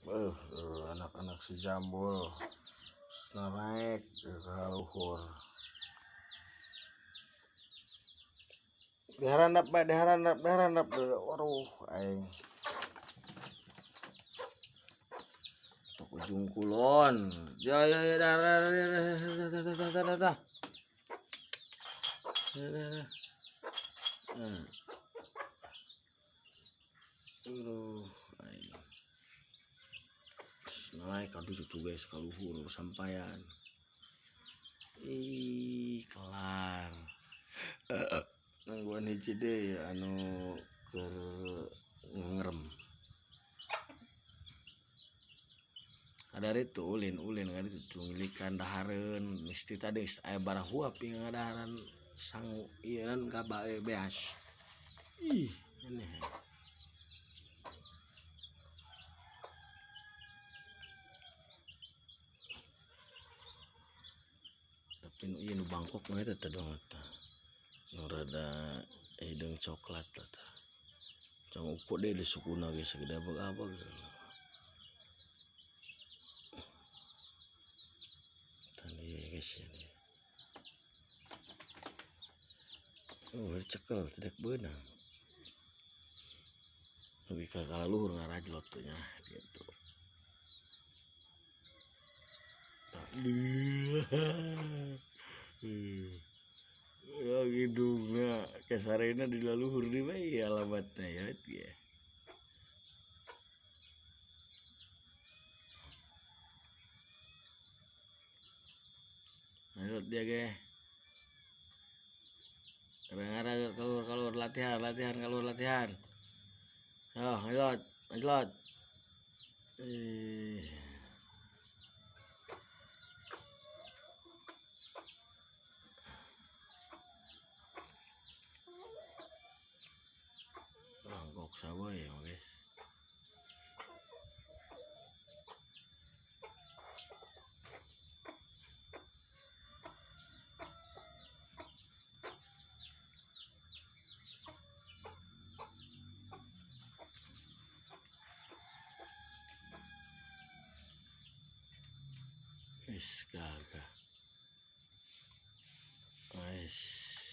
Anak-anak si jambul naik ke luhur. Diharandap bae, diharandap, diharandap. Waduh, aing. Tok ujung kulon. Ya ya ya dah dah dah dah dah dah dah dah. Dah dah. Aduh, aing. Naik aduh tuh guys kaluhur sampaian. Ih, kelar. Nangguan hiji deui anu keur ngerem. Ada itu ulin-ulin kan itu tunglikan dahareun mesti tadi aya barahuap yang ngadaharan sangu ieu ka bae beas. Ih, ini. Tapi nu ieu nu Bangkok mah eta teh dong eta. Nu rada hideung coklat lah tah. Cong ukur deh di sukuna ge sagede abeg-abeg. Tadi guys ya nih. Oh, cekel tidak beunang. Lebih ke kaluhur ngarajlot tuh nya gitu. Ya hidungna kesarena di laluhur di bae alamatna ya ya. Lanjut dia ge. Kadang-kadang keluar keluar latihan latihan keluar latihan. Oh, lanjut lanjut. Bangkok sawa ya guys. Wis gagah. Wis.